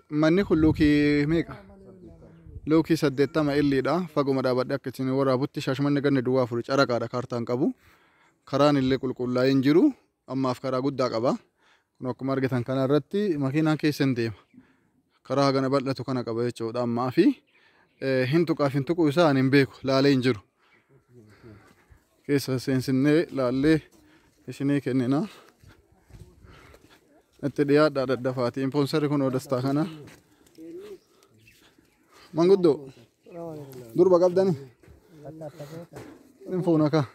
Manni kun luukii meeqa? Luukii 80 illiidha. Faguma dhaabadhe akka isin waraabutti Shaashamanne ganni duwwaa 4 caraqaadha kaartaan qabu. Karaan illee qulqullaa'ee hin jiru. Ammaaf karaa guddaa qaba. Kun akkuma argitan kana irratti makiinaan keessa hin deema. Karaa hagana bal'atu kana qaba jechuudha ammaa fi hin tuqaaf hin tuquu isaa ani hin beeku laalee hin jiru. Keessa seensinnee laallee isinii kennina. Itti dhiyaadhaa daddafaati. Impoonsarri kun odastaa kana. Manguddoo durba qabdani? Hin fuuna kaa.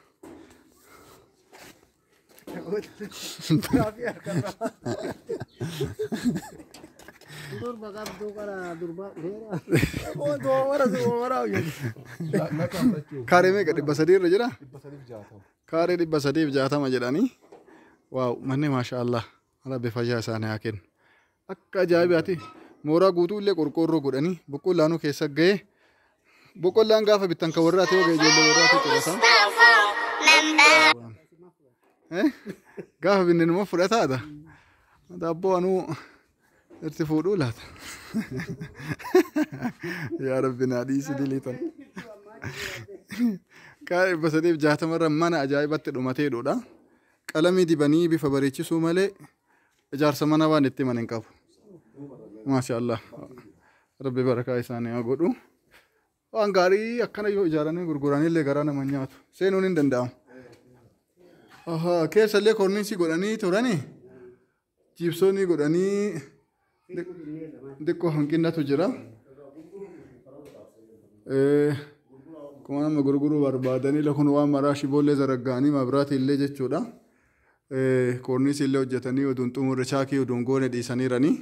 Durba qabduu qara durbaa dhufeera. Kaaree meeqa 300 irra jira? Kaaree 360 jedhanii. Waaw manni maasha Allah. Rabbi fayyaa isaanii haa kennu. Akka ajaa'ibaati. Mooraa guutuu illee qorqoorroo godhanii boqqollaanuu keessa ga'ee boqqollaan gaafa bittan kan warraati yoo ga'e ijoollee warraati cirata. Gaafa binne numa fudhataadha. Daabboo anuu itti fuudhuu laata. Yaa Rabbi naa dhiisi diliitan. Kaaree 360 irra mana ajaa'ibatti dhumatee dha. Qalamii dibanii bifa bareechisuu malee ijaarsa mana waan itti himan hin qabu. Maasha Allah. Rabbi barakaa isaanii haa godhu. Waan gaarii akkana yoo ijaaranii gurguranii garaa nama nyaatu. Seenuun hin danda'amu. Keessa illee korniisii godhanii turanii jiibsoonii godhanii xiqqoo hanqinnatu jira. Akkuma nama gurguruu barbaadanii lakun waan maraa shiboollee zaraggaanii mabiraatii illee jechuudha. Korniisii illee hojjetanii oduun xumurre chaakii oduun goone dhiisaniiranii.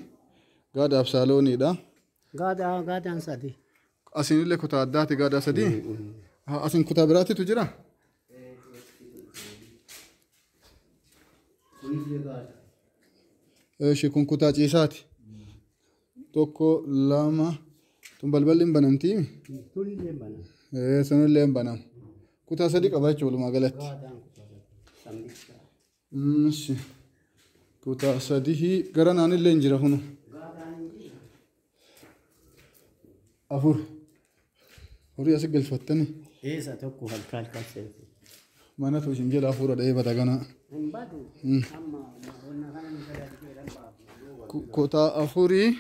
Gaadaaf saalooniidha. Gaadaa gaadaan sadi. Asiin illee kutaa addaati gaadaa sadii. Asiin kutaa biraatitu jira. Eeshi kun kutaa ciisaati. 1 2 tun balballi hin banamtii? Tunillee hin banamu. Sunillee hin banamu. Kutaa sadii qaba jechuudha walumaa galatti. Gaadaan kutaa sadi. Eeshi kutaa sadii gara naanillee hin jira kunu. 4 horii asi galfattani. Eessa tokko halkan halkan seensi. Manatu isin jala hafuura dha'ee bada ganaa. Hin badu. Amma wanna kana nu tajaajila baafu. Kutaa 4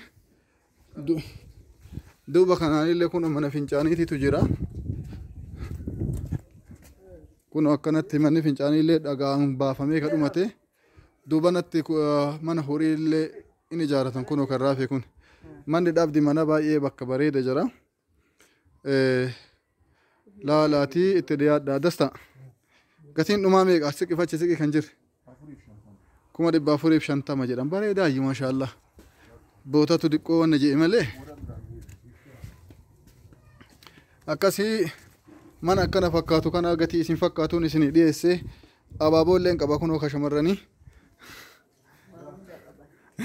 duuba kanaanillee kun mana fincaaniititu jira. Kun akkanatti manni fincaaniillee dhagaan baafamee kan dhumate. Duubanatti mana horiillee in ijaaratan kunoo kan raafe kun. Manni dhabdi mana baay'ee bakka bareeda jira. Laalaatii itti dhiyaadhaa. Dasta. Gatiin dhumaa meeqa? Siqi fachi siqi kan jirre. 450,000 jedhan. Bareedaa iyyuu maashaallah. Bootatu xiqqoo wanna jedhe malee. Akkasii mana akkana fakkaatu kana gatii isin fakkaatuun isinii dhiyeesse. Abaaboo illee qaba kunoo ka shamarranii.